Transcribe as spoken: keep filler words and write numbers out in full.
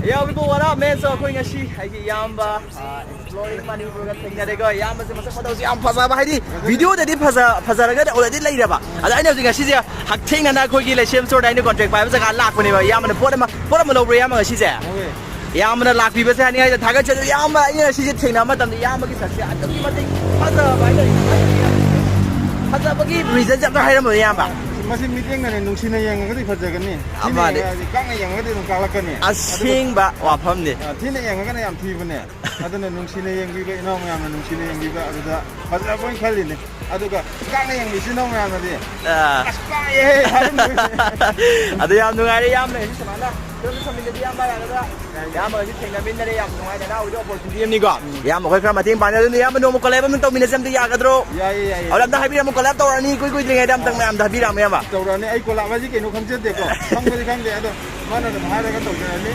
Yo, people, what up, man? So, ꯑꯩꯈꯣꯏ ꯉꯁꯤ ꯑꯩꯒꯤ ꯏꯌꯥꯝꯕ, ꯑ, exploring ꯃꯅꯤꯄꯨꯔꯒ ꯊꯦꯡꯅꯔꯦꯀꯣ꯫ ꯏꯌꯥꯝꯕꯁꯦ ꯃꯁꯛ ꯃꯇꯧꯁꯦ ꯌꯥꯝ ꯐꯖꯕ, ꯍꯥꯏꯗꯤ video ꯗꯗꯤ ꯐꯖ-, ꯐꯖꯔꯒꯗꯤ already ꯂꯩꯔꯕ꯫ ꯑꯗ ꯑꯩꯅ ꯍꯧꯖꯤꯛ ꯉꯁꯤꯁꯦ ꯍꯛꯊꯦꯡꯅꯅ ꯑꯩꯈꯣꯏꯒꯤ ꯂꯩꯁꯦꯝ store ꯗ ꯑꯩꯅ contract ꯄꯥꯏꯕ ꯖꯒꯥ ꯂꯥꯛꯄꯅꯦꯕ꯫ ꯏꯌꯥꯝꯕꯅ ꯄꯣꯠ ꯑꯃ, ꯄꯣꯠ ꯑꯃ ꯂꯧꯕ꯭ꯔꯣ ꯏꯌꯥꯝꯕ ꯉꯁꯤꯁꯦ? ꯂꯧꯋꯦ꯫ ꯏꯌꯥꯝꯕꯅ ꯂꯥꯛꯄꯤꯕꯁꯦ ꯍꯥꯏꯅꯤꯡꯉꯥꯏꯗ ꯊꯥꯒꯠꯆꯔꯤ꯫ ꯏꯌꯥꯝꯕ, ꯑꯩꯅ ꯉꯁꯤꯁꯦ ꯊꯦꯡꯅꯕ ꯃꯇꯝꯗ ꯏꯌꯥꯝꯕꯒꯤ ꯁꯛꯁꯦ ꯑꯗꯨꯛꯀꯤ ꯃꯇꯤꯛ ꯐꯖꯕ ꯍꯥꯏꯇꯥꯔꯦ꯫ ꯐꯖꯕꯒꯤ reason ꯁꯦ ꯑꯝꯇ ꯍꯥꯏꯔꯝꯃꯣ ꯏꯌꯥꯝꯕ꯫ ꯃꯁꯤ ꯃꯤꯠꯌꯦꯡꯅꯅꯦ ꯅꯨꯡꯁꯤꯅ ꯌꯦꯡꯉꯒꯗꯤ ꯐꯖꯒꯅꯤ꯫ ꯊꯤꯅ ꯃꯥꯅꯦ꯫ ꯌꯦꯡꯉꯒꯗꯤ, ꯀꯥꯛꯅ ꯌꯦꯡꯉꯒꯗꯤ ꯑꯗꯨꯝ ꯀꯥꯛꯂꯛꯀꯅꯤ꯫ ꯑꯁꯦꯡꯕ ꯋꯥꯐꯝꯅꯤ꯫ ꯑ, ꯊꯤꯅ ꯌꯦꯡꯉꯒꯅ ꯌꯥꯝ ꯊꯤꯕꯅꯦ꯫ ꯑꯗꯨꯅ ꯅꯨꯡꯁꯤꯅ ꯌꯦꯡꯕꯤꯕ, ꯏꯅꯥꯎ ꯃꯌꯥꯝꯅ ꯅꯨꯡꯁꯤꯅ ꯌꯦꯡꯕꯤꯕ, ꯑꯗꯨꯗ ꯐꯖꯕ ꯑꯣꯏꯅ ꯈꯜꯂꯤꯅꯦ꯫ ꯑꯗꯨꯒ ꯀꯥꯛꯅ ꯌꯦꯡꯕ ꯏꯆꯤꯟ ꯏꯅꯥꯎ ꯃꯌꯥꯝꯅꯗꯤ, ꯑ꯫ "ꯑꯁ, ꯀꯥꯛꯑꯦꯍꯦ" ꯍꯥꯏꯔꯝꯗꯣꯏꯅꯦ꯫ ꯑꯗꯨ ꯌꯥꯝ ꯅꯨꯡꯉꯥꯏꯔꯦ ꯏꯌꯥꯝꯕ꯫ ꯁꯨꯃꯥꯏꯅ ꯐꯤꯂꯝ ꯊꯝꯃꯤꯟꯅꯗꯤ ꯏꯌꯥꯝꯕ ꯌꯥꯒꯗ꯭ꯔꯥ? ꯏꯌꯥꯝꯕ ꯉꯁꯤ ꯊꯦꯡꯅꯃꯤꯟꯅꯔꯦ, ꯌꯥꯝ ꯅꯨꯡꯉꯥꯏ꯫ ꯅꯅꯥꯎꯒꯤꯗꯤ opportunity ꯑꯃꯅꯤꯀꯣ꯫ ꯏꯌꯥꯝꯕ ꯑꯩꯈꯣꯏ ꯈꯔ ꯃꯇꯦꯡ ꯄꯥꯡꯅꯤ꯫ ꯑꯗꯨꯅ ꯏꯌꯥꯝꯕ ꯅꯣꯡꯃ collab ꯑꯃ ꯇꯧꯃꯤꯟꯅꯁꯦ ꯑꯝꯇ ꯌꯥꯒꯗ꯭ꯔꯣ? ꯌꯥꯏꯌꯦ, ꯌꯥꯏꯌꯦ꯫ ꯑꯗꯣ ꯑꯝꯇ ꯍꯥꯏꯕꯤꯔꯝꯃꯣ, collab ꯇꯧꯔꯅꯤ ꯏꯀꯨꯏ ꯀꯨꯏꯗ꯭ꯔꯤꯉꯩꯗ ꯑꯝꯇꯪ ꯃꯌꯥꯝꯗ ꯍꯥꯏꯕꯤꯔꯝꯃꯣ ꯏꯌꯥꯝꯕ꯫ ꯇꯧꯔꯅꯤ꯫ ꯑꯩ collab ꯍꯥꯏꯁꯤ ꯀꯩꯅꯣ ꯈꯪꯖꯗꯦꯀꯣ꯫ ꯈꯪꯕꯗꯤ ꯈꯪꯗꯦ꯫ ꯑꯗꯣ ꯃꯥꯅ ꯑꯗꯨꯝ ꯍꯥꯏꯔꯒ ꯇꯧꯖꯔꯅꯤ꯫